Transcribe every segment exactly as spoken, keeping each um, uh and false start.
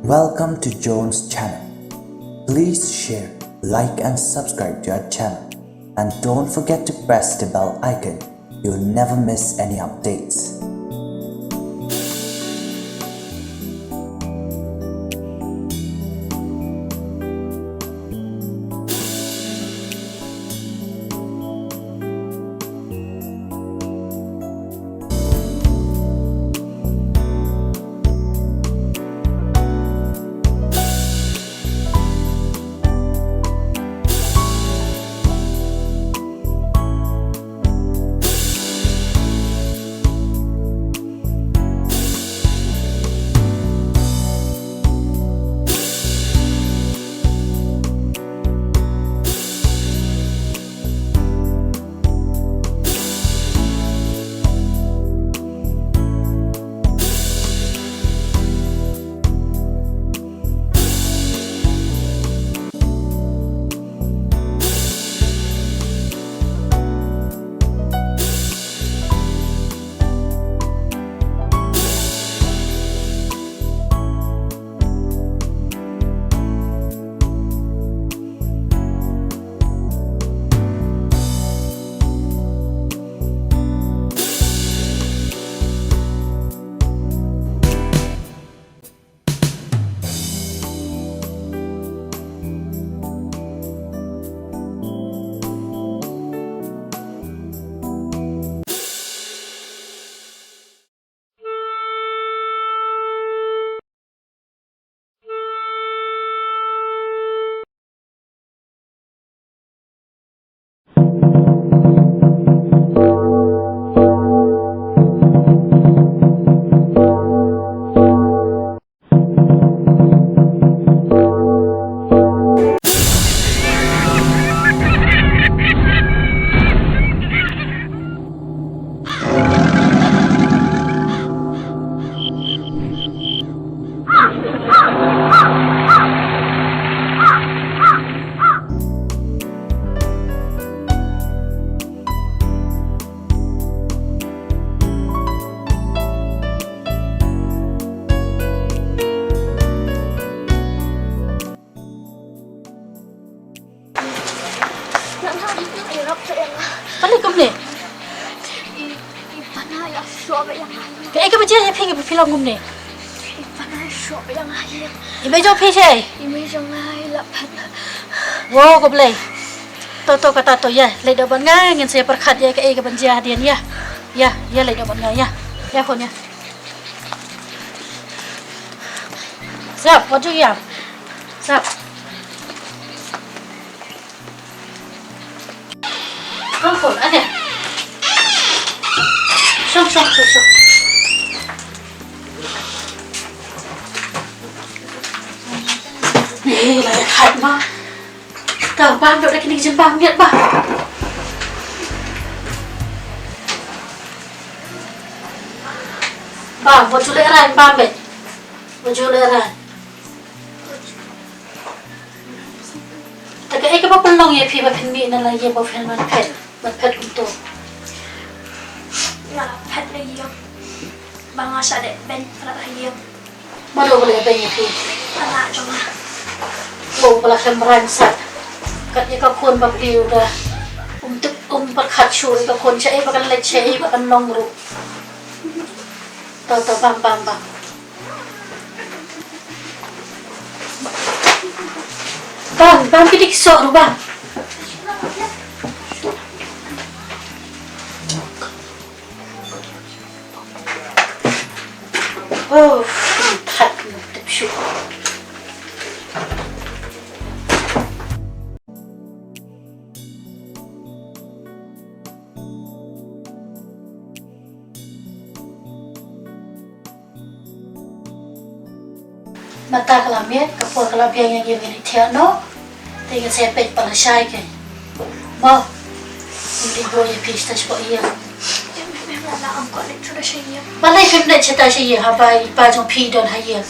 Welcome to Jones channel. Please share, like and subscribe to our channel. And don't forget to press the bell icon. You'll never miss any updates. Balei kumne? Kaei kaba jia ïa phi kaba phi long kumne? I mei jong phi shaei? Wow, khublei. To, to, kata to, ïa leit noh bad nga, ngin sa ïa pyrkhat ïa kaei kaban jia hadien, ïa. Ïa, ïa leit noh bad nga, ïa. Ïa khun, ïa. Sap, wat ju ïam. Sap. Khun, khun, ane. Shong, shong, shong, shong. Ni, la ïa khat ma. Tang bam, dok da kine ki jingbam miet ba. Bam, wat ju lehraiñ, bam beit. Wat ju lehraiñ. Te kaei kaba pynlong ïa phi ba phin mih na la ïing ba phin wan phet, wan phet kumto? Nga la phet na ïing ba nga sa leh beiñ, nga la ïing. Mano ba leh beiñ ïa phi? Ka la jong nga. Ko ba la khlem rang sat. Kat ïa ka khun ba phi u da. Um tip um pyrkhat shuh ïa ka khun, shaei ba kan leit, shaei ba kan long ruh. To, to, bam, bam, bam. Bam, bam ki dik soh ruh bam. Oh, that tip shuh. Mynta ka la miet, ka por ka la biang, ïa ngi ngin ïa thiah noh. Te ngin sa peit pat lashai kein. Mo. Ngin ïa buh ïa phi shatai shapoh ïing. Balei phim leit shatai sha ïing haba i pa jong phi don ha ïing?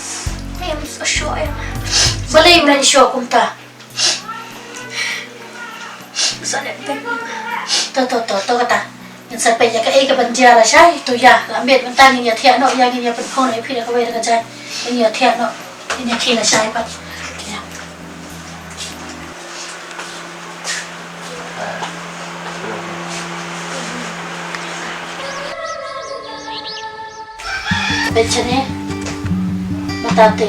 Balei im leit shuh kumta? To, to, to, to kata. Ngin sa peit ïa kaei kaban jia lashai. To ïa, la miet mynta ngin ïa thiah noh, ïa ngin ïa pynphone ïa phi da kawei da ka jait. Ngin ïa thiah noh. Ïa ki la shai pat. Bad shane mynta te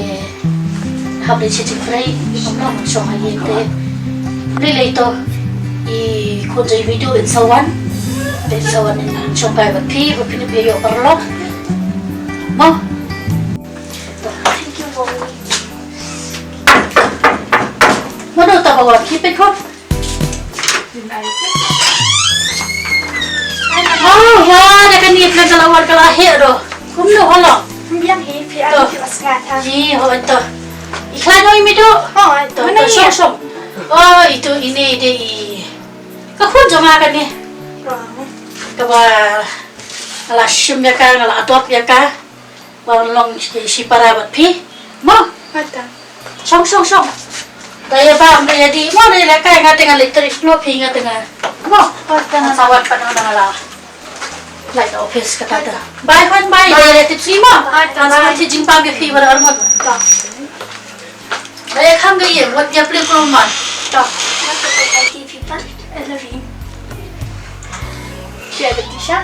hap leit sha jingtrei, ym long shong ha ïing te. Lei lei to i khun jong i Midu in sa wan. Te in sa wan in shong kai bad phi, bad phin ïoh paralok. Mo. Thank you, Mommy. Mano ta ba wan ki peit khun? Oh, wa, da kane phi ka la wan ka la heh doh. Kumno holo? Biang hi phi. To. Ani phi was ngat ha. Ji, ho to. I khlaiñ oi mi doh. Oh, to, mano to, shong, shong. Oh, itu ine de i. Ka khun jong nga kane. Oh. Kaba nga la shim ïa ka, nga la adopt ïa ka. Wan long shi, shipara bad phi. Mo. Mata. Shong, shong, shong. Da ïa bam, da ïa dih. Mo, da ïa lehkai, nga te nga leit trei shlur, phi nga te nga. Mo. Mata. Sa wan pat nga la. Leit office kata te. Bye, hon, bye. Bye. Ïa leh tipsngi mo. Mata. Sa wan bye. Shi jingbam ïa phi baroh arngut. Mata. Da ïa kham ka ïing, wat ïa plie khlem man. Mata. Mata, mata, ki phi pat. Ellery. Ki ada Tisha.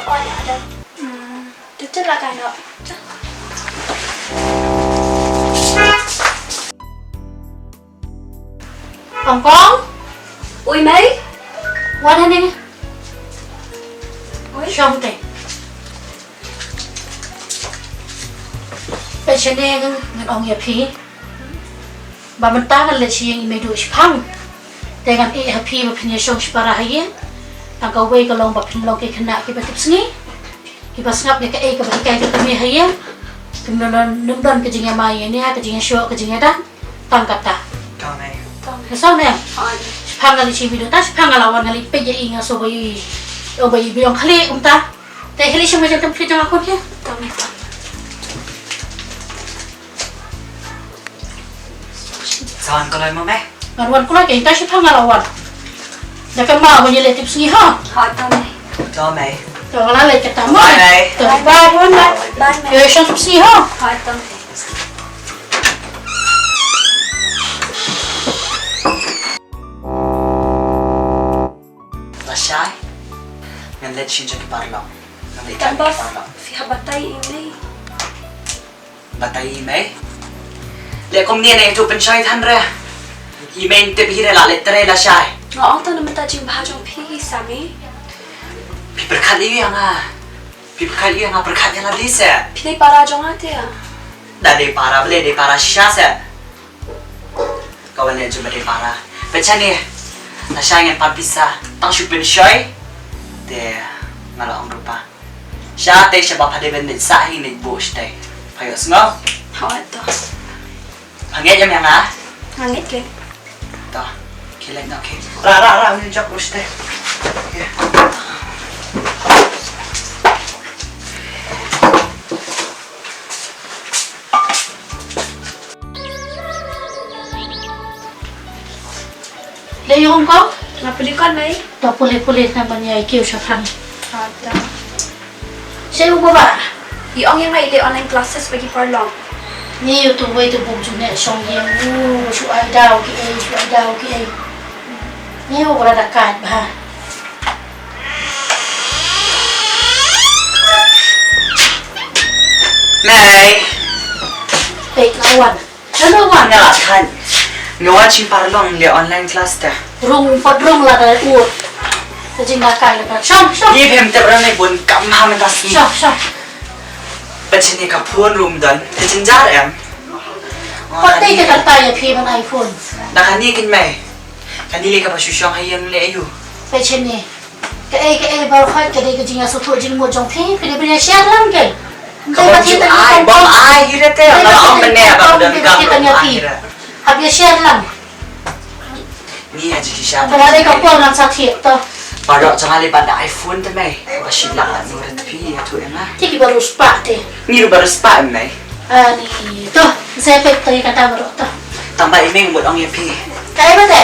Oh, ada. Hmm. Teacher la kai no. Hong Kong? Ui, Mei? Wan hangne. Ui. Shong te. Peit shane ngan ong ïa phi. Ba mynta ngan leit sha ïing i Meidu shipang. Te ngan ïeh ha phi ba phin ïa shong shipara ha ïing. Tang kawei ka long ba phin long ki khynnah kiba tipsngi. Kiba sngap ïa kaei kaba hikai ka kmie ha ïing. Kim don, ym don ka jingïamai ïa nia, ka jingïashoh, ka jingïadang. Tang kata. Tang, Mei. Tang, Mei. Ka song ne? Shipang ngan leit sha i Meidu ta, shipang nga la wan ngan leit peit ïa i, nga sngew ba i, ong ba i biang khlieh kumta. Te khlieh shim ka jingtymphriang jong nga khun. Tang, Mei, tang. Sa wan kloi mo, Mei? Ngan wan kloi, kein ta shipang nga la wan. Da ka ma wan ïa leh tipsngi ha. Ha, to, Mei. To, Mei. To, nga la leit kata mo. Bye, Mei. To, bye, wan, bye. Bye, Mei. Ïa shong tipsngi ha. Ha, to, Mei. Lashai. Ngan leit sha ïing jong ki paralok. Ngan leit sha ïing jong ki paralok. Phi hap batai i Mei. Batai i Mei. Leh kumne ne, to pynshoi than re. I Mei tip hi re, la leit trei lashai. Nga ong tang na mynta jingbha jong phi hi Sami. Phi pyrkhat ïa nga. Phi pyrkhat ïa nga, pyrkhat ïa lade se. Phi dei para jong nga te. Da dei para balei, dei para shisha se. Ka wan leh jingmut ïa para. Peit shane. Lashai ngan pan pisa. Tang shu pynshoi. Te nga la ong ruh pa. Shatei shaba pha dei ban leit sah hi leit buh shatei. Pha ïohsngew? Hooid to. Pha ngeit ïa nga? Nga ngeit keiñ. To. Khie leit noh khie. Ra ra ra, uni jop buh shatei. Khie. Leh ïa u Hong Kong? Nga pule kon, Mei. To pule pule, namar ïa i kiew shaphrang. Hooid to. Shaei u baba? I ong ïa nga i leh online classes bad ki paralok. Ngi ïa utu wei tu bun jingeh shong ïing, u shu ai daw kiei, shu ai daw kiei. Ngi ïa u ba la da kat bha. Mei. Peit la wan. Hello wan. Nga la khan. Nga wan shim paralok leh online class te. Rung pat rung la da u. Te jingdakai la pat. Shong shong. Ngi phem te rang ne bun kam ha mynta sngi. Shong shong. Peit shane ka phone rung don. Te jingjar em. Pat te ka tai ïa phi ban iPhone. Da kane kin Mei. Kane lei kaba shu shong ha ïing lei aïu. Peit shane. Kaei kaei baroh khoit ka dei ka jingïasngewthuh jingmut jong phi, phi dei ban ïa share lang ke. Ka bym ju ai, bym ai hi re te, nga la ong mynne ba ka don kam bym ai hi re. Hap ïa share lang. Ni ha jingshai. Ba la dei ka por ngan sa thied to. Baroh jong nga lei ban da iPhone te Mei. Ba shi lak la nu re te phi ïathuh ïa nga. Te ki baroh spah te. Ni ruh baroh spah em Mei. Ani to, sa peit to ïa kata baroh to. Tang ba i Mei mut ong ïa phi. Kaei ba te?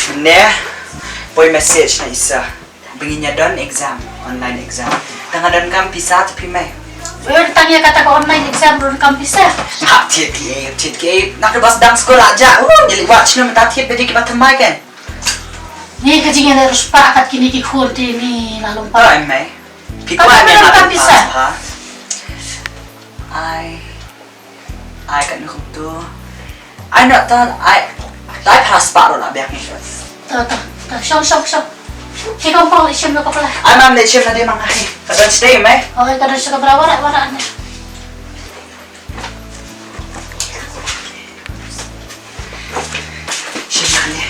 Mynne poi message na i sir ba ngin ïa don exam, online exam. Tang nga donkam pisa te phi Mei. Oi, tang ïa kata ka online exam ruh kam pisa. Ha, thied ki, thied ki. Na ka bas dang skul aja. Oh, ngi leh wat snu mynta thied bad ki ba thymmai kan. Ni ka jingïaleh riewspah kat kine ki khun te ni la long pa. Ai mei. Phi kwah ne kam pisa. Ai. Ai kan kumtu. Ai na ta ai. Tai phra spah ruh la biang ni. Ta ta ta shong shong shong. Ki kong kong leh shim lo ka pala. Ai mam leh shim na dei mang ai. Ka don stay mei. Oi ka don shim ka bra wara wara ne. Shim na ne.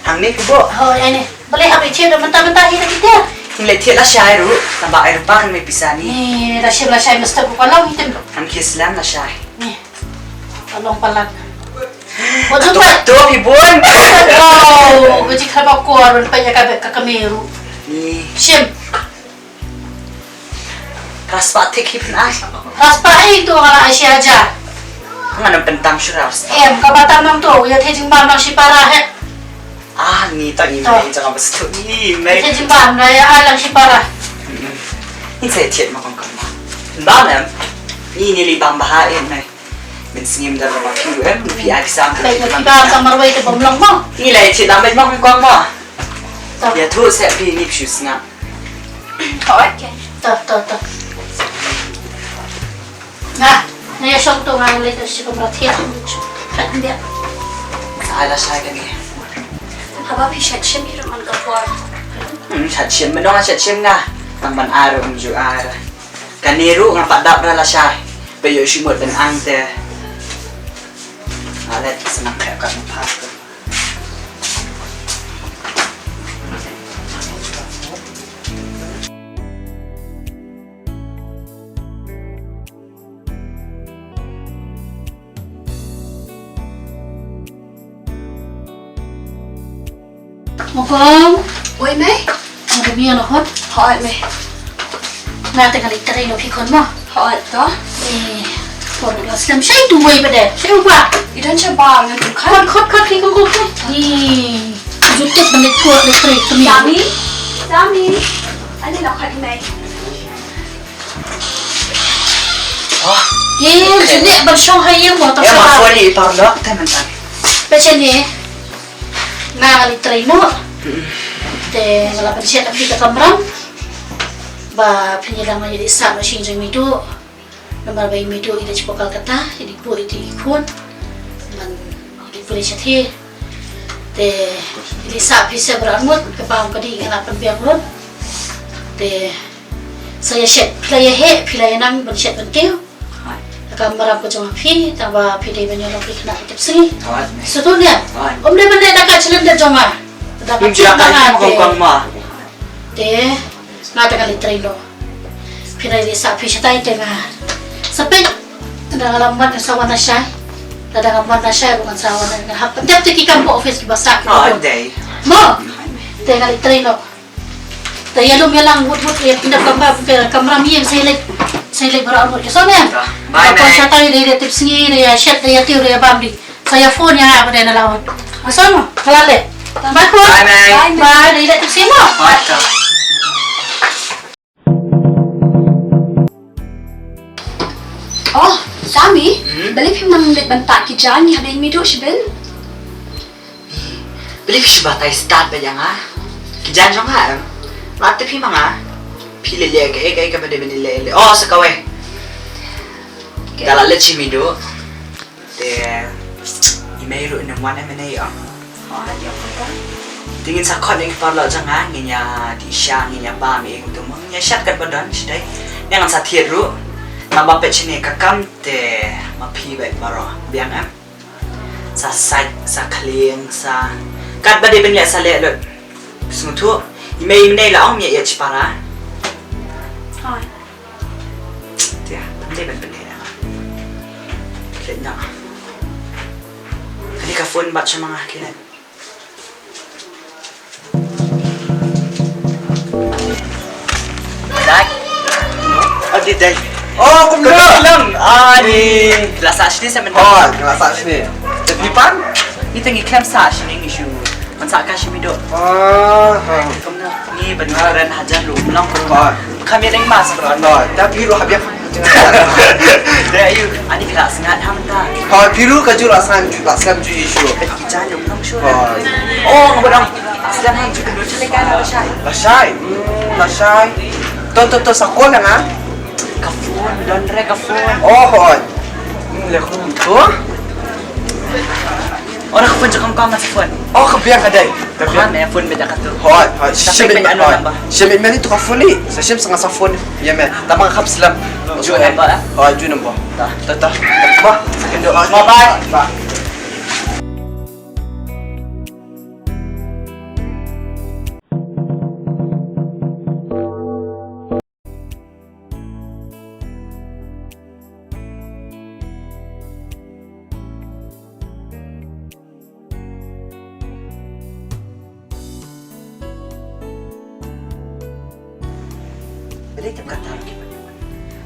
Hangne ki bo. Oi ai ne. Balei hap ïa thied mynta mynta hi da ki tiar. Ngi leh thied lashai ruh, tang ba ai ruh pang mei pisa ni. Ni lashai lashai mesti buka long hitim. Hang ki slam lashai. Ni. Ka long palat. Mo tu pat. Tu pi bun. Wow, gaji khaba kor ban paya ka bek ka kameru. Ni. Shim. Raspa thik hi pynai. Raspa hi tu ngala asia aja. Ngan ym pyntang shuh raspa. Em ka batam nang tu ïa thei jingbam nang shipara he. Ah ni ta ni mei jang ba stu ni mei. Thei jingbam na ïa ai lang shipara. Ni sa thied ma kong kong ma. Bam em. Ni ni li bam ba ha em mei. Min sngim da ba phi em phi ai sam. Phi bam tang marwei te bom long mo. Ni lai thied lam ba ma kong kong ma. Ïa thu se phi ni phi sngap. Hoi. To to to. Nga, nga ïa shong to nga leit sha kamra thiah. Khat ndia. Sa ai lashai kane. Haba phi shet shim hi ruh man ka por. Hmm, shet shim, mynno nga shet shim nga. Tang ban ai ruh ym ju ai ruh. Kane ruh nga pat dap ruh lashai. Ba ïoh shu mut ban ang te. Nga leit sa nang khreh kat ma pha. Mokong. Oi mei. Ada mia lo hot. Hot mei. Nga tengah literate no phi khon mo. Hot to. Eh, khon lo slem shai tu wei bade. Shai uba. I don shaba ngan tu khon. Khot khot khot phi khon khot. Ni. Jutip ban literate literate tu mi. Sami. Sami. Ani lo khot mei. Ye, jene ban shong ha ïing mo to. Ïa ma ko ni par lo te mentan. Pe jene. Nga nga literate noh. Te nga la pynshet ïa phi ka kamram. Ba phin ïa dang ïa dei sah noh shin jong mitu. Namar ba i mitu i dei sha Kolkata, i dei pur i dei khun. Ban i dei pur i sha the. Te i dei sah phi seh bra mut ka bam ka dei nga la pynbiang lut. Te Sa ïa shet, phi la ïa heh, phi la ïa nang ban shet ban kiew. Ka kamram ka jong phi, tang ba phi dei ban ïa long phi khynnah ka tip sngi. Sa tu nia. Ym dei ban leh da ka chlen da jong nga. Da ka chlen da nga te. Te nga te ka literate noh. Phi la ïa sah phi shatai te nga. Sa peit. Da nga lam wan sa wan na shai. Da da nga wan na shai ruh ngan sa wan na hap. Dep te ki kam ka office ki ba sah ki ba. Mo. Te nga literate noh. Te ïa lum ïa lang wut wut ïa pyndonkam ba ka kamram ïing sa ïa leit, sa ïa leit baroh arngut. Ka song ïa. Bye, Mei. Sa tai dei dei tip sngi dei ïa shet dei ïa tiew dei ïa bam dei. Sa ïa phone ïa nga ba dei na lawan. Ka song mo? Ka la leh. Bye, Khun. Bye, Mei. Bye, dei leit tip sngi mo. Bye, Khun. Oh, Sami, balei phim nang leit ban tah ki jaiñ, ngi hap ïa mih duh shibun. Balei phi shu batai stad bad ïa nga? Ki jaiñ jong nga em. Lada phi ma nga, phi leh leh kaei kaei kaba dei ban leh leh. Oh, sa kawei. Nga la leit shim i duh. Te i mei ruh ym wan em, ym wan em. Te ngin sa khot ïa ki paralok jong nga, ngin ïa dih sha, ngin ïa bam ïa ki tu mo, ngin ïa shet katba don shi dei. Ngin sa thied ruh. Naba peit shane ka kam te ma phi bad baroh. Biang em. Sa sait, sa khlieng, sa katba dei ban leh sa leh lut. Sngewthuh. I mei mynne la ong ïa ïa chipara. Hooid. Te, pynleh ban pynleh. Leh na. Ani ka phone bat sha ma nga kine. Dai. Adi dai. Oh, kumno? Kumno lang. Ani. Lasa sini sa men. Oh, lasa sini. Jadi pan? Ita ngi klem sa sini ngi shu. Sa ka shim i doh. Ah, ha. Kumno ngi ban kren hajan ruh, long kumno. Kham ïa deng mas ruh. No, da phi ruh hap ïa. Da ïa u, ani ka la sngat ha mynta. Ha, phi ruh ka ju la sngat, ju la sngat ju issue. Ki jan ruh long sure. Ha. Oh, ngam dang. Aslam ha ju kynduh chale ka la shai. La shai. Hmm, la shai. To, to, to, sa call na nga. Ka phone, don re ka phone. Oh, hooid. Hmm, le khun to. Ora ka phone jong kong kong ka phone. Oh, ka biang ka dei. Ka biang. Me phone me da ka tu. Hooid, hooid. Shim it me, hooid. Shim it me ni tu ka phone ni. Sa shim sa nga sa phone. Ïa me. Tama ka khap slam. Ju number, eh? Hooid, ju number. Ta. Ta, ta. Ba. Bye. Bye. Balei te kata lagi?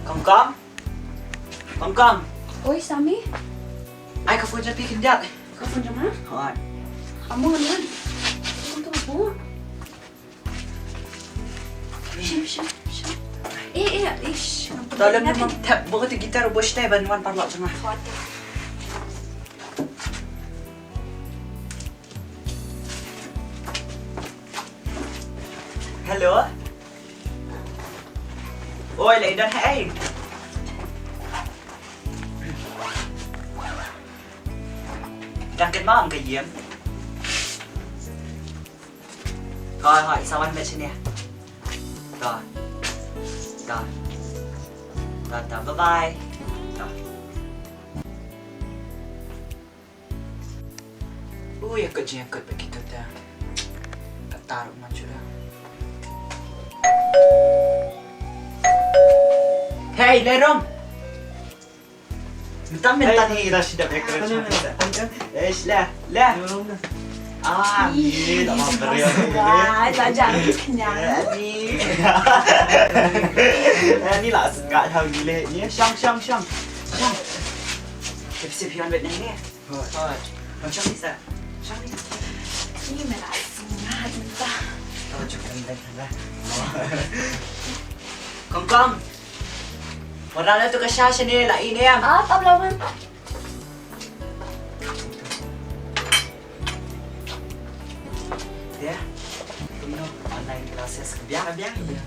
Kong Kong? Kong Kong? Oi, Sami. Ai ka phone jong phi khyndiat. Ka phone jong nga? Hooid. Amo ngan. Ka phone tu ka phone. Shim, shim, shim. Eh, eh, ish. Tolong memang tap buka tu gitar bos tai ban wan parlok jong nga. Hooid. Hello. Oi, la i don ha ei? Dang kynmaw ym ka ïing. Hooid, hooid, sa wan beit shane. To. To. To, to, bye bye. To. Ui, ïa kut jingïakut bad kito te. Kata ruh man jula. Hei, Lerong. Mentang mentang ni dah sedap ya kerja. Eh, sila, lah. Ah, ni dah mampir ya. Wah, dah jangan kenyang. Ni. Ni lah sekat hal gile ni. Syang, syang, syang. Syang. Kita sih pion bet ni. Hooid. Hooid. Shong ni sa. Shong ni. Ni me la sngat mynta. Oh, jong kong dei kong dei. Kong Kong. Wan la tu ka sha shane la i ne em. Ah, pap lawan. Ya. Kumno online classes ka biang ka biang. Ya.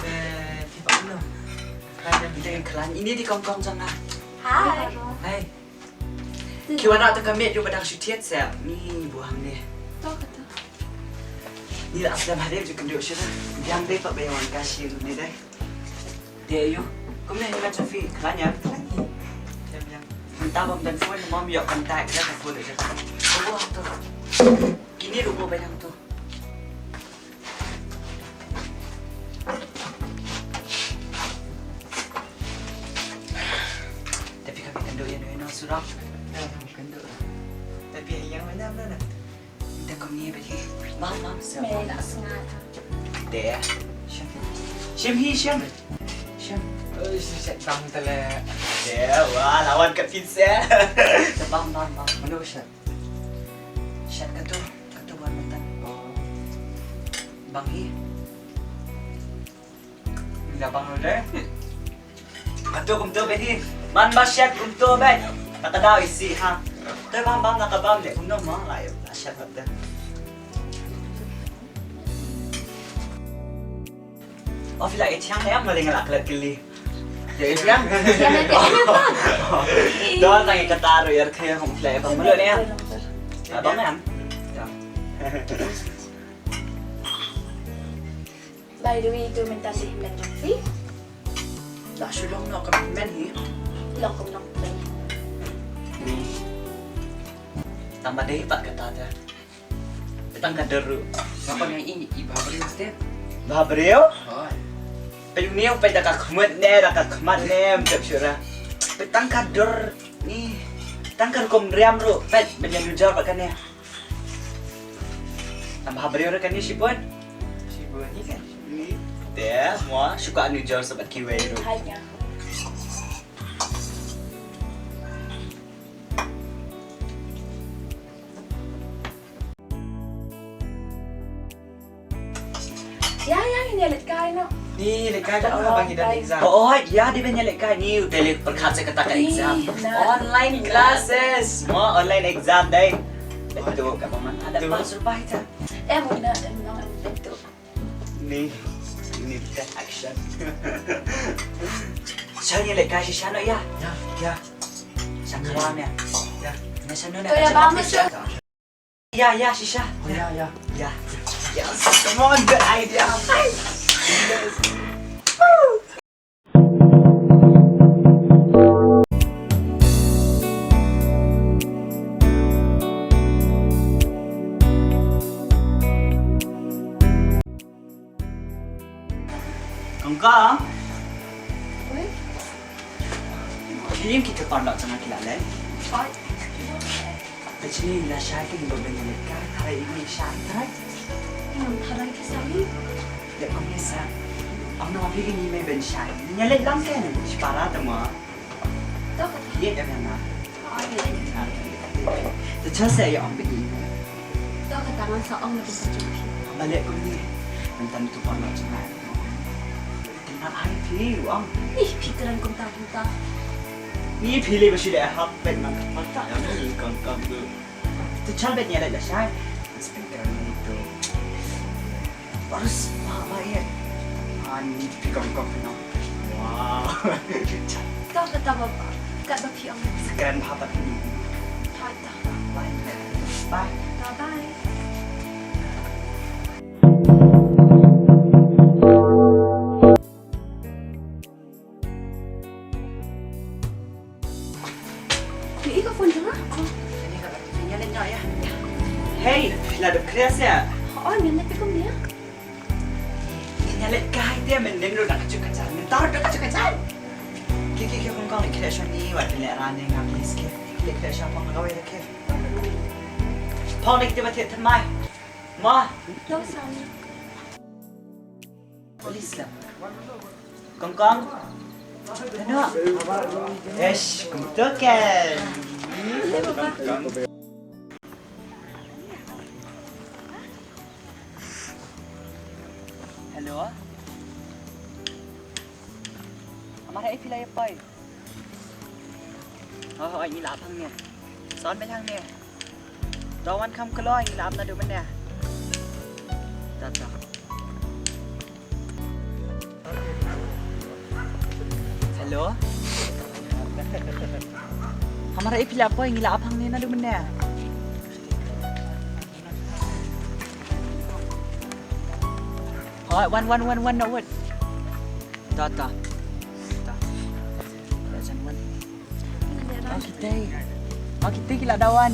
Eh, phi pap kumno? Klan, ïa bteng klan. Ini dei kong kong jong nga. Hai. Hai. Ki wan na ta ka miet ïa ba dang shu thied sa. Ni buhang ne. To ka to. Ni la aslam hadem ju kynduh shu da. Biang dei pa ba ïa wan ka shi ne dei. Dei ayu. Kumne ni ma Sophie klan ïa. Klan ïa. Biang biang. Mynta bam dan phone mom ïoh contact da ka phone da. Buhang to. Kini ruh mo ba dang to. Tapi kami kynduh ïa no ïa no surok. Kami kynduh. Tapi yang mana mana? Kita kami bagi. Mam mam. Me la sngat. Te. Shim. Shim hi shim. Shim. Oh, shim shim bang tele. Te, wah, lawan kat pizza. Te bam bam bam. Mana shim? Shat katu, katu wan mynta. Oh. Bang hi. Ynda bang lu deh. Katu kumtu beh hi. Man ba shat kumtu beh. Kata dah isi ha. Tu bam bam nak bam deh kumno ma lai shat katu. Oh, phi la i thiang em, ma dei nga la klet kylli. Ïa i thiang. Ïa i thiang. Don tang i kata ruh ïa ka hom phi la i bam mulu ne em. Ah, bam em. By the way, tu mynta si hynmen jong phi. La shu long noh ka hynmen hi. Long kum long phi. Tang ba dei pat kata te. Tang ka dur ruh. Ngapa ngai i, i bha briew te? Bha briew? Hooid. Peit une u peit da ka khmat ne, da ka khmat ne, em jop shu ra. Peit tang ka dur ni. Tang ka rukom riam ruh. Peit ban ïa nujor bad kane. Tang bha briew ruh kane shibun. Shibun ni kan. Ni. Te mo shu ka nujor sa bad kiwei ruh. Hai ïa. Ni lehkai ba nga ba ngi don exam. Oh, oh, ïa, dei ban ïa lehkai, ni u dei leh pyrkhat sa kata ka exam. Online classes. Mo online exam dei. Betul ka paman. Ada tu. Pas rupai ta. Em, una, em, no, em, betul. Ni, ni ka action. Sha ngi lehkai shisha noh ïa. Ïa, ïa. Sha kalam ïa. Ïa. Ni sha noh. To ïa, ba ma sha. Ïa, ïa, shisha. Oh, ïa, ïa. Ïa. Yes. Come on, good idea. Yes. Woo. Kong Kong. Oi. Ki ïing ki tu paralok jong nga ki la leit. Oi. Te chini la shai ki ba ban leit ka, tharai i shai tharai. Ngam tharai ki sami. Leh kumne sa. Ong na phi ki ni me ban shai. Nya leit lang ke ni, shi para ta ma. To ka. Ye ka na. Ai, ye. Te cha sa ya ong ba ni. To ka ta ngan sa ong na phi sa jong phi. Ba leh kumne. Ngan tan tu paralok jong nga. Te na ai phi ong. Ih, phi kren kumta kumta. Ni phi le ba shi le hap pet ngan. Mata ya ni kong kong tu. Tu chal bet nia la shai. Speaker ni tu. Baru sma ba ye. Ani pi kong kong no. Wow. Kau kata bapa. Kat ba pi ong. Sekarang bapa ni. Bye. Bye. Bye bye. Ïa ka phone jong nga. Ïa leit noh ïa. Hei, phi la dep khlieh seh? Hooid, ngan leit phi kumne. Ïa leit kai te, men nym ruh da ka juk ka jar. Men tar da ka juk ka jar. Ki ki ki kong kong leit khlieh shwa ni, wat leit rani nga please ki. Leit khlieh shwa pang kawei da ki. Phong leit te ba thied thymmai. Ma. Dong sani. Police la. Kong kong. Ano? Eish, kumto kan. Hello. Amar hai phi la ïa poi. Oh, oh, ngi la ap hangne. Son beit hangne. To wan kham kloi, ngi la ap naduh mynne. Ta ta. Hello. Hamar ïa phi la poi, ngi la ap hangne naduh mynne. Hooid, wan wan wan wan, no wait. Ta ta. Ta. Wan wan. Oh, kita. Oh, kita ki la da wan.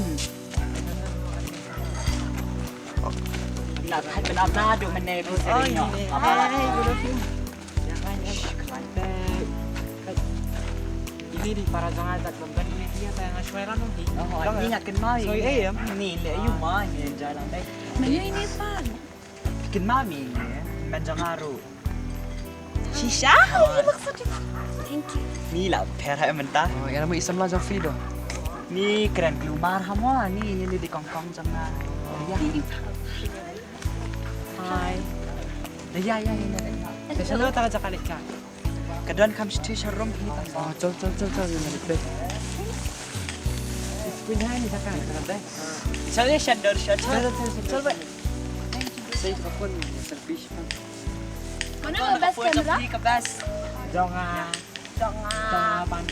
Na, na, na, du mene bi sering. Oh, ini. Apa? Hai, good afternoon. Ini di para jong nga, jat bemben ini dia, saya ngan shwai ran dong, di. Oh, ini ngat ken mai. Sorry, eh, ya. Ni le yu ma, ni jalan dai. Menu ini apa? Ken ma mi ni, men jong nga ruh. Shisha? Ini maksud dia. Thank you. Ni la pher hai mynta. Oh, ïa, nama isam la jong phi do. Ni kren klumar ha mo, ni, ni, ni di kong kong jong nga. Oh, ya. Hi. Ya, ya, ya, ya, ya. Hello, tara jaka leka. Ka don kam shi sha rum hi ta. Oh, chal, chal, chal, chal, ïa, ïa, ïa. Pynhai ni jaka, jaka dai. Chal, ïa, shan dor, shan, chal. Chal, chal, chal, chal, bye. Sai ka phone, selfish phone. Mana ka best camera? Ka best. Jong nga. Jong nga. Jong nga pan.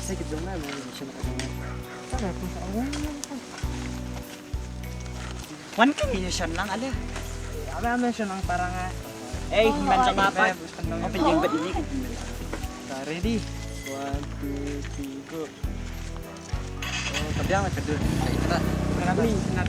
Sai ka jong nga, mo, shan ka jong nga. Chal, phone sa. Wan ka ngi shan lang ale. Ame ame shan lang parang ah. Eh, man jong apa? Oh, pynjeng bet ini. Ready? One, two, three, go. Oh, kebiang lah kedua. Kena ni, kena.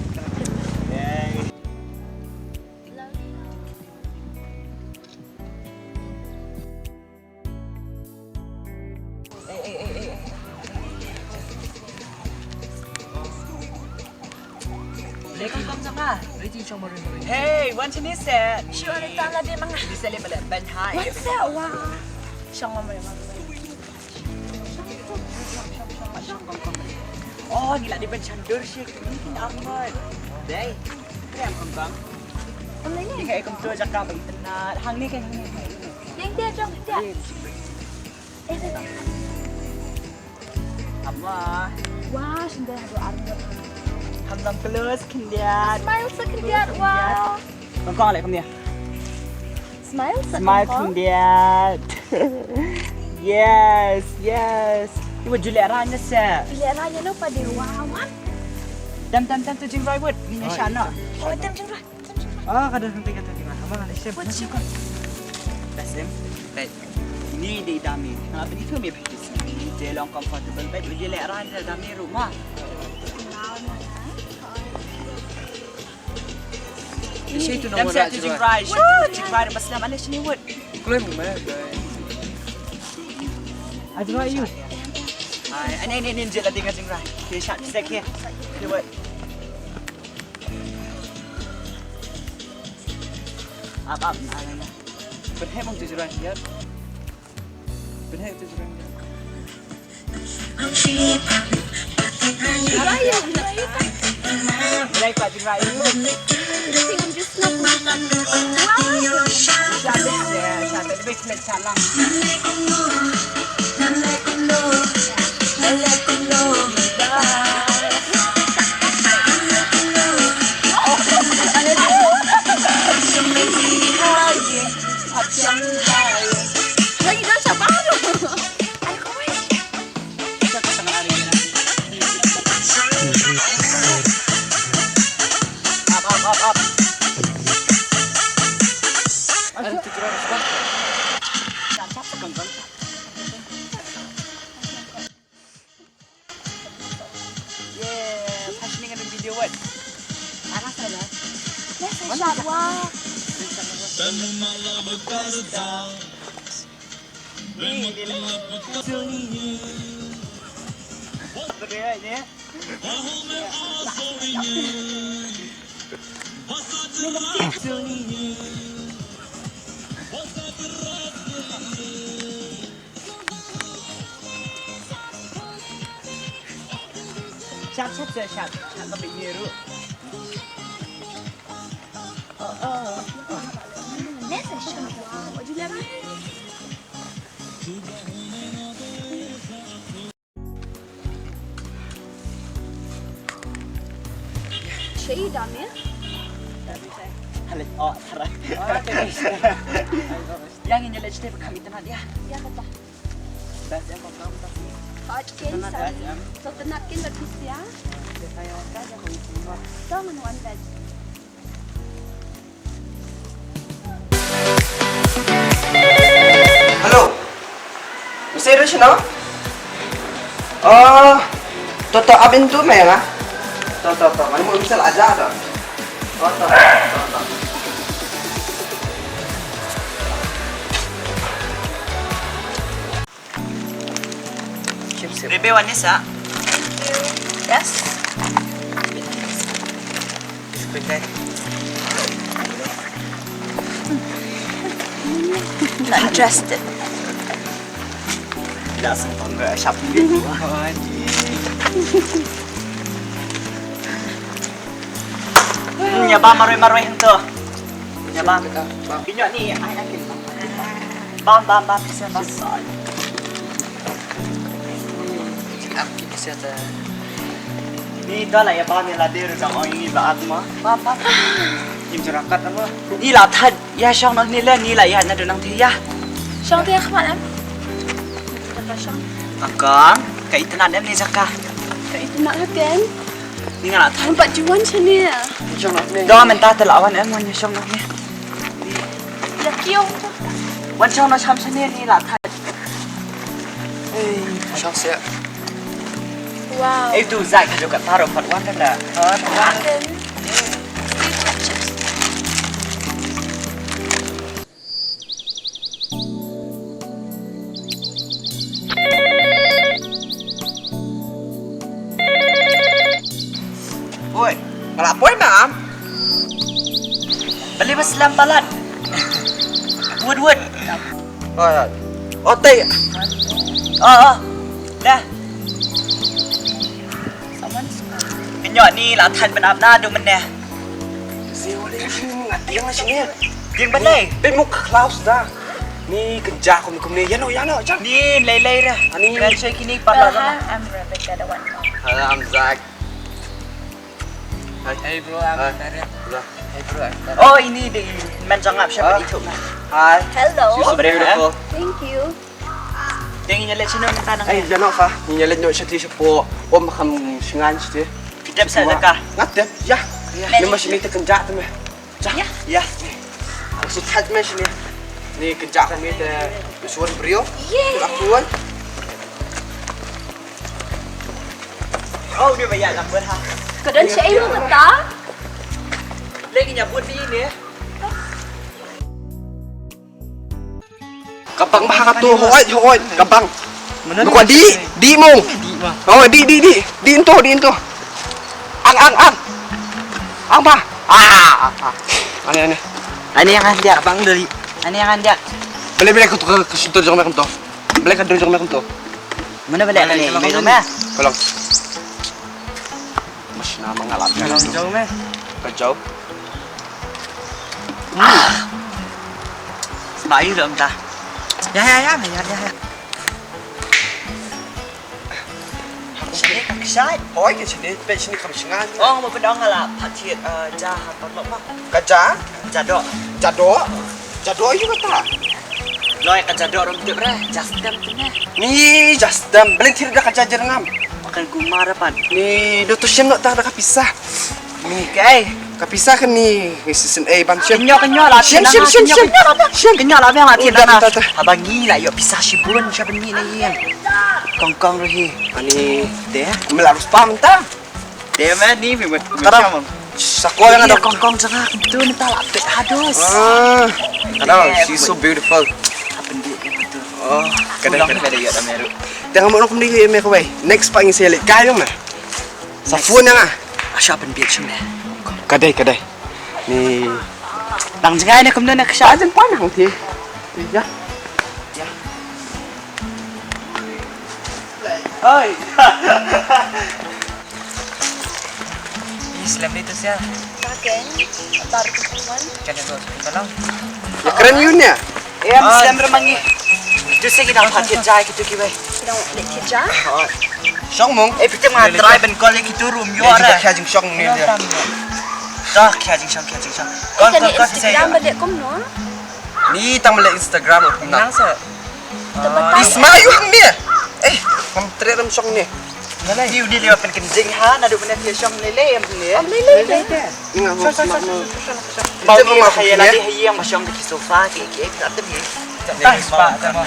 Hey, wan shane set. Shu ani tang la de manga. Di sele bale ban hai. Wan set wa. Shong wan bale manga. Oh, ngi la di ban chandur shi. Ni kin armor. Dei. Krem kong kong. Ni ka ikum tu jaka ba internet. Hangne ka, hangne ka. Yang dia jong dia. Ama. Wah, sendiri ada armut. Ham lam kelus kendiat. Smile sekendiat, wow. Kong kong leh kum dia. Smile sekendiat. Smile sekendiat. Yes, yes. Iwa juliak ranya se. Juliak ranya no pada, wow, man. Tam tam tam tu jingrai wut. Ni shana. Oh, tam jingrai. Ah, kada henti kata di mana. Abang ada siap. Buat siapa? Basim, baik. Ini di dami. Kenapa ni film ya? Ini dia long comfortable bed. Dia lek ran dia dami rumah. Ini tu nombor dah jingrai. Jingrai pas dalam alis ni wut. Keluar rumah. Ajwa you. Ai, ani ani ni je la dinga jingrai. Ke shat sek ke. Ke wut. Ap ap na na na. Pynheh mong tu jurang ya. Pynheh tu jurang ya. Jurang ya, jurang ya. Jurang pa jurang ya. Sing just not. Wow. Shat sek, shat sek. Lebih kena salam. Yeah, fashioning ada video wan. Mana sana? Mana sana? Wah. Ni, ni, ni. Betul ni. Shat, shat, shat, shat, shat, lebih nyeru. Oh, oh. This is shat. Wow, what do you like? Shay, dame. Hale, oh, tara. Yang ini leh, kita bekam itu nadia. Ya, kata. Hot kin, sorry. So, tenat kin, but this, ya. Kita yang ada, yang itu. Tong and one veg. Hello. Mesti ada sini? Oh, toto abin tu meh lah. Toto, toto. Mana mau misal aja tu. Toto, toto. Rebe Vanessa. Yes. Not interested. Dah sempang ke shop ni. Hmm, ya ba maroi maroi hang tu. Ya ba. Bam. Bam bam bam. Ni dah lah ya ba ni lah dia dah oi ni ba ma. Bam bam. Im jerakat ama. Ni lah tad. Ïa shong noh ne leh, ngi la ïa na dun nang te ïa. Shong te ïa khmat em. Jaka shong. Akang, ka itynnad em ne jaka. Ka itynnad ha ken. Ni nga la thad. Hynpat ju wan shane. Shong noh ne. Do mynta te la wan em, wan shong noh ne. Ïa kiew. Wan shong noh sham shane, ngi la thad. Ei, shong seh. Wow. Ei tu zai ka jaka taro pat wan ka la. Pat wan. Stay tuned. Oi, pala poi ma am. Beli bas lam palat. Wud wud. Oh, ya. Oh, tei. Oh, oh. Dah. Someone's calling. Kynjoh ni la than ban ap na du mynne. Siwali shin ngat Ïa nga sini. Ïa balei? Bad muk khlaw suda. Ni kynja kum kum ni. Ïa no, ïa no, jang. Ni lei lei ra. Ani. Kren sha kini pat la. Hi, I'm Rebecca, the one. Hi, I'm Zach. Hi. Hey bro, I'm Hi. Darren. Bro. Hey bro, I'm Darren. Oh, ini dei man jong nga, siapa itu? Hi. Hello. She's so beautiful. Thank you. Dei ngin ïaleit shano mynta nang? Ai, ïa no ka. Ngin ïaleit noh shatei shapoh. Ym kham shngain shatei. Phi dep sa da ka? Nga dep, ïa. Ïa. Namar shatei te kynja te me. Ïa. Ïa. Ang sut haj me shatei. Ni kynja ka me te suan briew. Ïa. Ka kuan. Oh, ni ba ïa lam ber ha. Ka don sha ïa mynta. Lei ngin ïa bud ni ni. Ka bang bha kato, hooid, hooid, ka bang. Mano ni? Ko di, di mong. Di ma. Oh, di, di, di. Di into, di into. Ang, ang, ang. Ang bha. Ah, ah, ah. Ani, ani. Ani yang dia, bang dali. Ani yang dia. Balei, balei ka tu ka, ka shyntur jong me kumto. Balei ka dur jong me kumto. Mano balei ani, me rum ya. Ka long. Mas na ma nga lap. Ka long jauh me. Ka jauh. Sbai rum ta. Ya, ya, ya, ya, ya, ya. Shini ka kshai. Oi, ka shini, peit shini kam shngain. Ong mo pynong nga la phat thied, eh, ja ha parlok ma. Ka ja? Jadok. Jadok? Jadok ïa kata. Loi ka jadok rum tip re, ja stem tu ne. Ni ja stem, balei thied da ka ja jyrngam. Makan kumar dapat. Ni do tu shem nok ta da ka pisa. Ni kai. Ka pisa kan ni, ni sisen ei ban shem. Kynyo, kynyo la. Shem, shem, shem, shem. Kynyo la biang la. Udah, ta, ta. Haba ngi la ïoh pisa shibun sha ban ngi na ïing. Kong kong ruh hi. Ani de. Me la rus pam ta. De me ni me. Kadang. Sa ko yang ada. Kong kong jaka tu ni ta la pet hados. Ah. Kadang, she's so beautiful. Apa dia tu? Oh, kadang, kadang. Jangan mau nongkrong di me kawai. Next pa ngi sele. Kayo me. Sa phone nga. Asha pynbiet shim ne. Ka dei, ka dei. Ni. Dang jngai ne kumno ne ka sha. Ajin pon hang ti. Ya. Ya. Oi. Ni slem ni tu sia. Ka keng. Tar tu man. Kan tu tolong. Ya kren yun ya. Em, slem re mangi. Tu se ki dang pha thied ja kitu kiwei. Ki dang leh thied ja? Shong mong. Eh, phi tip nga try ban call ïa kitu rum ïoh re. Khia jingshong ni dia. Ta khia jingshong, khia jingshong. Call, call, call, Instagram ba leh kumno? Ni tang ba leh Instagram kumno. Nang sa. Isma yu hang ni. Eh, ngam treh ram shong ni. Ni u ni le ban kynjing ha, naduh mynne phi shong lei lei em lei. Am lei lei. Ni nga. Ba ni ma ha ïa la dei ha ïing ba shong da ki sofa ki ki ta tem hi. Tah hi spah ta ma.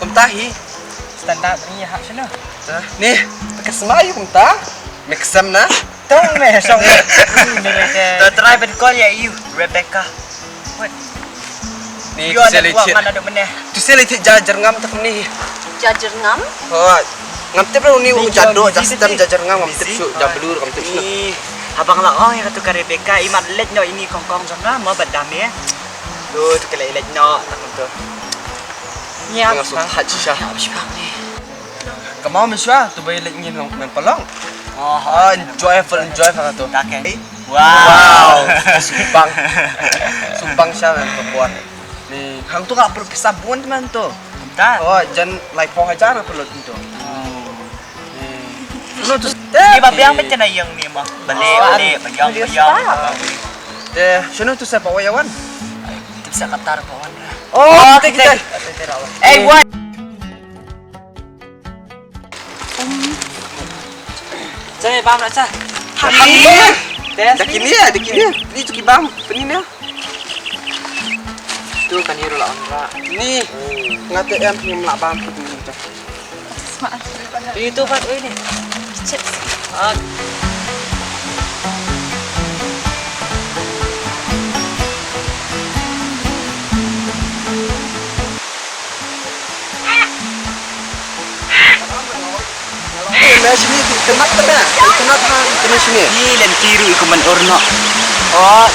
Kumta hi. Standard ni ha shano. Ni. Ka smai kumta. Me ksem na. Tong me shong. Ta try ban call ïa u Rebecca. Ni tu sele thied. Tu sele thied ja jyrngam ta kumne hi. Ja jyrngam? Hooid. Ngam tip ruh ni u ja doh, ja stem, ja jyrngam ngam tip shuh, ja blur ngam tip shuh. Ni haba nga la ong ïa katu ka Rebecca, i mat leit noh ïa ini kong kong jong nga mo bad dame. Tu tu ka leit leit noh ta kumtu. Ïa. Nga sngewthuh shisha. Ka mau mynshuwa tu ba ïa leit ngi nong nang palong. Oh, enjoy, full enjoy ka tu. Wow. Sumbang. Sumbang sha ka por. Ni hangtu nga pur pisa bun man tu. Kumta. Oh, jan lai phew hajar nga pynlut tu. Ni ba biang pynjan ïa ngi ma. Bale bale ba ïang ba ïang. Te shano tu sa pa wei wan. Tip sa Qatar pa wan. Oh, te kita. Eh, wai. Sa me bam la sa. Hani. Dah kini ya, dah kini. Ni tu ki bam, penin ya. Tu kan hero la onra. Ni. Nga te em ngam lah bam tu ni tu. Itu pat oi ni. Chips. Ah. Eh, me shini, kynat te me. Kynat ha, kynat shini. Ni lynti ruh i kumne or noh. Oh.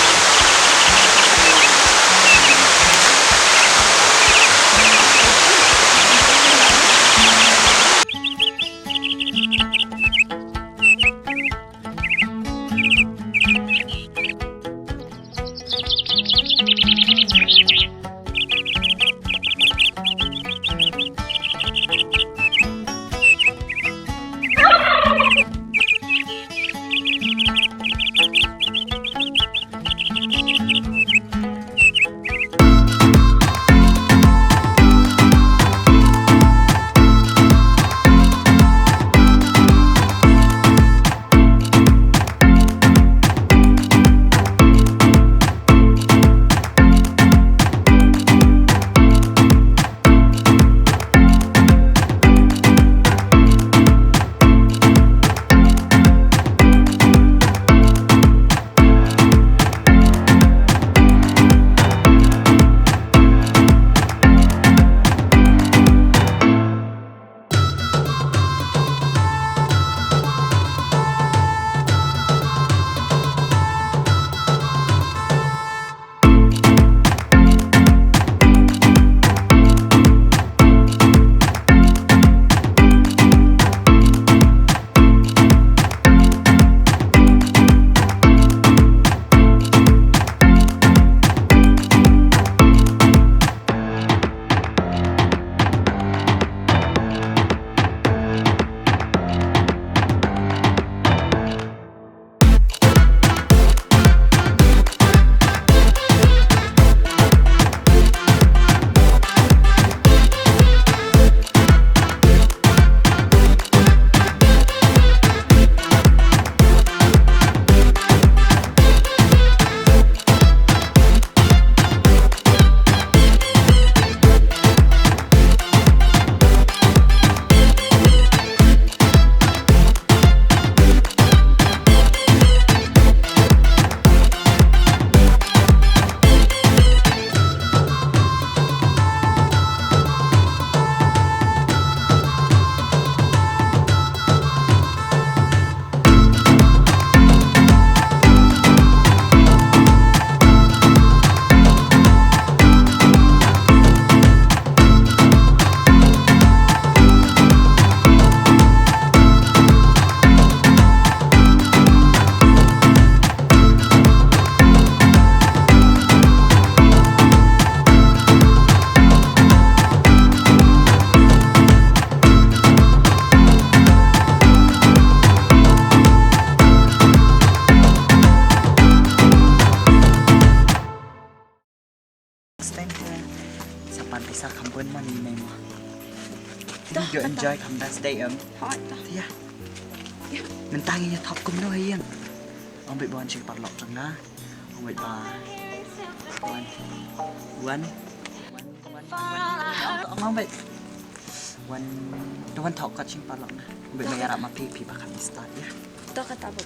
Bun mani mei mo. Dah, dah. Enjoy kham best day em. Hooid, dah. Ïa. Ïa. Mynta ngin ïa thop kumno ha ïing. Ong beit ba wan sha ki paralok jong nga. Ong beit ba wan. Wan. Wan. Ong beit. Wan. To wan thok kat sha ki paralok na. Ong beit ba ïarap ma phi, phi ba kham start ïa. To kata ba.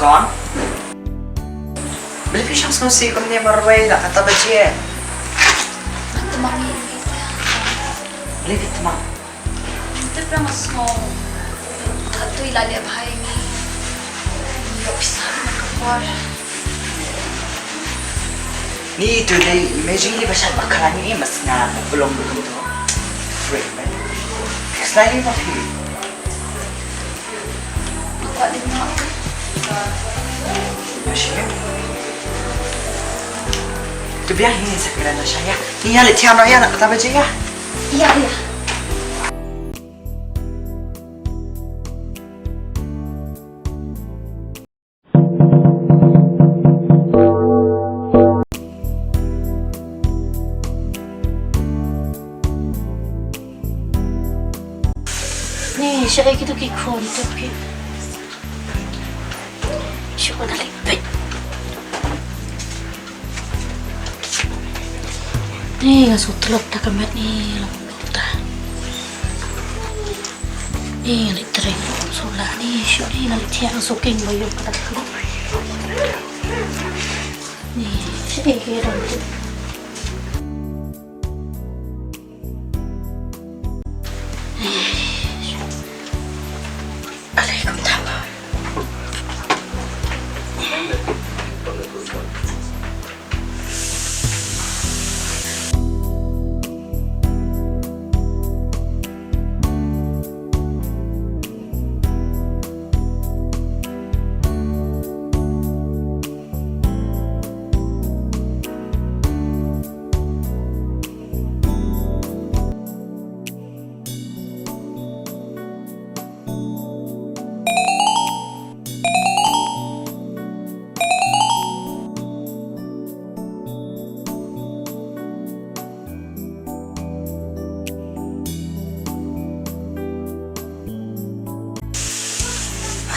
Kong. Balei phi shong sngewsih kumne marwei, la kata baje? Tymmen ïa ngi. Balei phi tymmen? Tip ba nga sngew. Hato i la leh bha ïa ngi. Ïoh pisa na ka por. Ni tu dei, imagine ni ba shat ba khlaiñ ni, mas nga ba long ba kumto. Freak, man. Khlaiñ ni ba phi. Nga kwah dei nga. Ba shi. Tu biang hi sa kira na sha ïa. Ni ïa le thiam na ïa na kata baje ïa. Ïa, ïa. Ni, shaei kito ki khun to ki. Shu ko na lek pek. Ni nga shu tlot ta ka met ni long ta. Ni nga lek trei shu la ni shu ni nga lek thiah shu king ba yung ka ta. Ni shaei ki rong tu.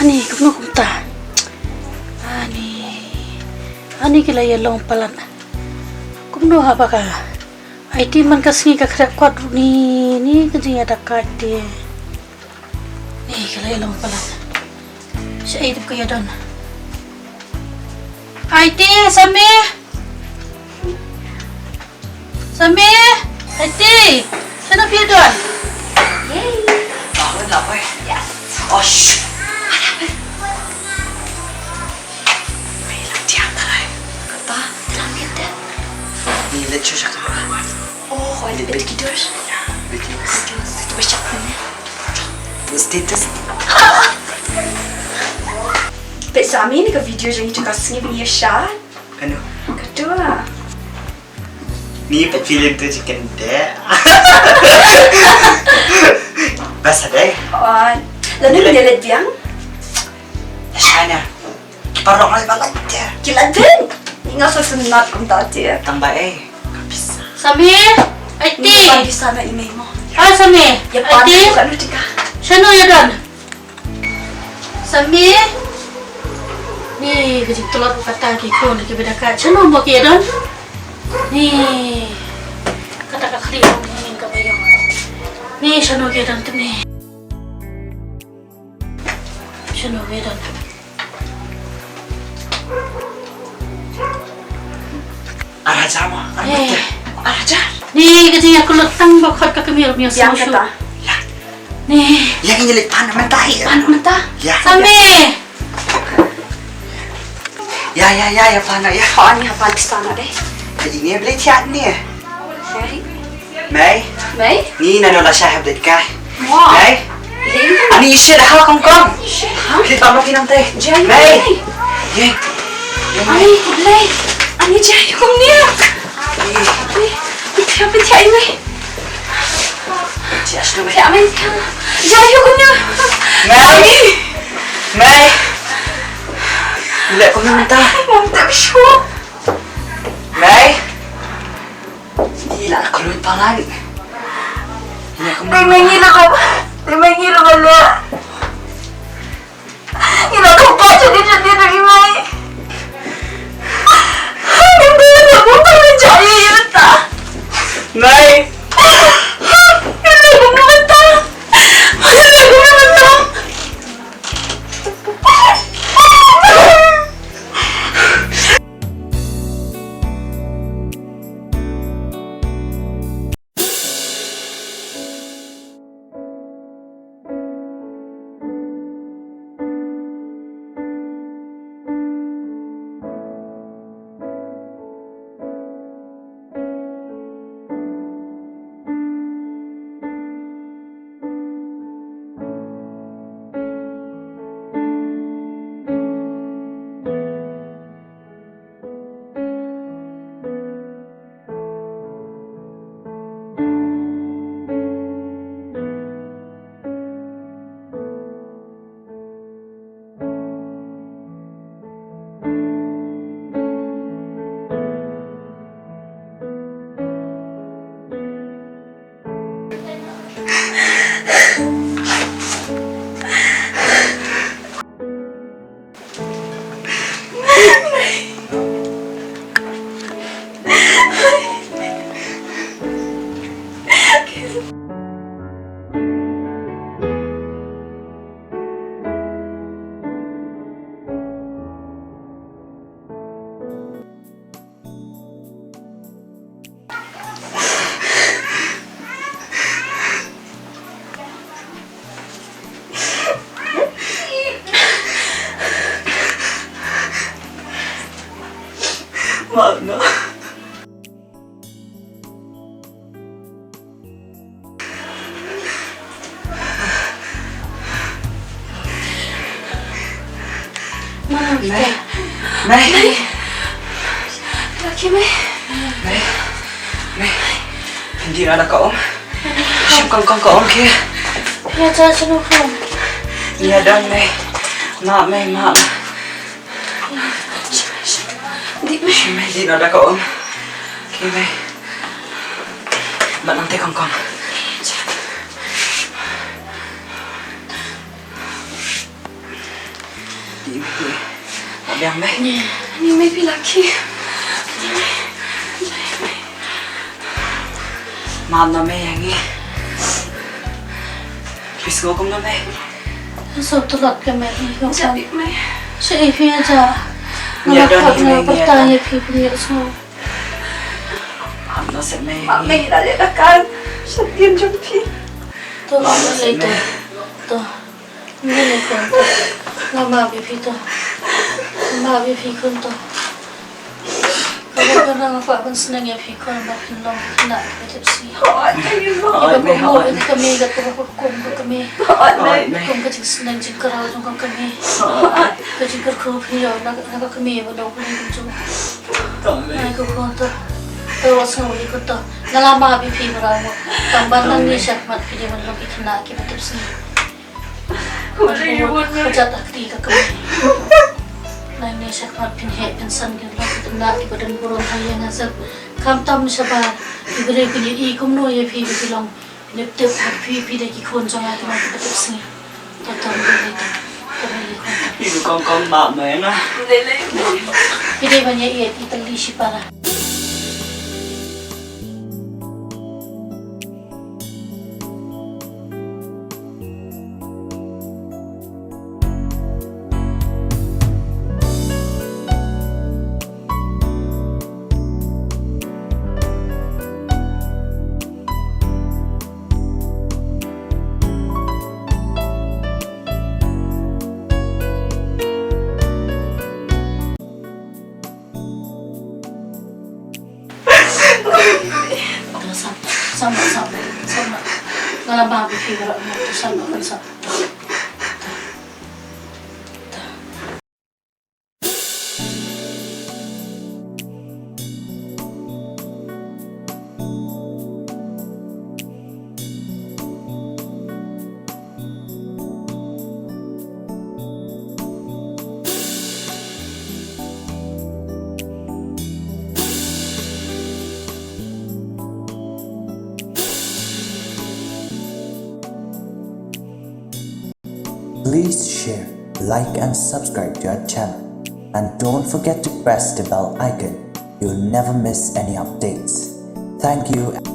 Ani, kumno kumta? Ani, ani ki la ïa long palat. Kumno haba ka Aiti man ka sngi ka khreh kot ruh ni, ni ka jingïada ka te. Ni ka lei long palat. Shaei dep ka ïadon. Aiti, Sami. Sami, Aiti. Shano phi ïadon? Yay. Yes. Oh, shh. Kata, dalam kita. Ni leit shuh sha kamra. Oh, leit bit ki dur. Bit ki dur. Bit ki dur. Tu status. Peit Sami, ni ka video jong ngi tu ka sngi ba ngi ïa shad. Kano? Katu. Ni peit film tu chicken de. Bas dei. Wan. Lano ngi leit biang? Shana. Ki paralok ngi ba lait te. Ki lait te. Nga sa sngewsynei kumta te. Tang ba ei. Ka pisa. Sami, Aiti. Ni ban pisa na i mei mo. Ah, Sami. Ïa pan Aiti. Ka nu tika. Shano ïadon? Sami. Ni ka jingtlot kata ki khun ki beda ka. Shano mo ki ïadon? Ni kata ka khri ni ka ba ïong. Ni shano ki ïadon te ni. Shano ki ïadon? Ar hajar mo, ar hajar. Ar hajar. Ni ka jingïakhun tang ba khot ka kmie ruh ym ïohsngew shuh. Ïa kata. Ni. Ïa ngi leit pan mynta hi. Pan mynta. Ïa. Sami. Ïa, ïa, ïa, ïa pan ïa. Hooid, ïa pan pisa na dei. Ka jingïa blei thiah ni. Mei. Mei? Ni na no la shah hep dei kai. Mei? Ani shit ha kong kong. Shit ha? Ki tama ki nang tei. Mei. Ye. Ai, khublei. Ani jia ïa kumne. Ai, pynthia, pynthia, ai mei. Jia shu mei. Pynthia mei, pynthia. Jia ïa kumne. Mei. Mei. Leh kumne mynta. Mom tip shuh. Mei. Ngi la khlun palat. Leh kumne. Mei, mei, ngi la ko. Mei, mei, ngi la ko. Ngi la kumba sha dien sha dien ïa i mei. Ngi la kumba sha ïa i mynta. Mei. Ngi la kumba mynta. Ngi la kumba mynta. Map noh. Mei. Mei. Mei. Laki mei. Mei. Mei. Dih noh da ka um. Shim kongkong ka um ki. Ïa ja sha nukhrong. Ïa don mei. Map mei, map. Dih mei. Shim mei, dih noh da ka um. Ki mei. Bat nangta kongkong. Dih mei, dih. Biang mei. Ni mei, phi laki. Map noh mei ïa ngi. Phi sngew kumno mei? Sngewtynnat ka mei. Jia bit mei. Sha i phi ja. Nga don hi mei, nga don. Pyrta ïa phi, phi sngew. Map noh seh mei. Map mei, la leh da ka sha dien jong phi. To map noh seh mei. To. Ngi ne khun to. Nga map ïa phi to. Nga map ïa phi khun to. Kaba pynrang nga kwah ban sneng ïa phi khun ba phin long khynnah kiba tipsngi. Hooid mei, hooid. Kiba kum ka kmie, katkum ka kum ka kmie. Hooid mei. Kum ka jingsneng jingkraw jong ka kmie. Hooid. Ka jingkyrkhu phin ïoh na ka kmie ba dang pule kumjuh. Hooid mei. Ai ko khun to. To wat sngew ïa khun to. Nga la map ïa phi ba rang. Tang ban nangne shakhmat phi dei ban long ki khynnah kiba tipsngi. Ka jait ka kti ka kmie. Nangne shakhmat phin heh phin san kin long ki khynnah kiba don burom ha ïing ha sem. Khamtam shabar ki briew kin ïohi kumno ïa phi ba phi long. Phin ïa tip ba phi, phi dei ki khun jong nga, ki long kiba tipsngi. To to, ym dei lei to. To lei lei khun. Phi dei ban ïa ïeit i tylli shipara. To sah, sah, sah, sah. Nga la map ïa phi baroh, to sah, to sah. To. To. Please share, like and subscribe to our channel. And don't forget to press the bell icon. You'll never miss any updates. Thank you.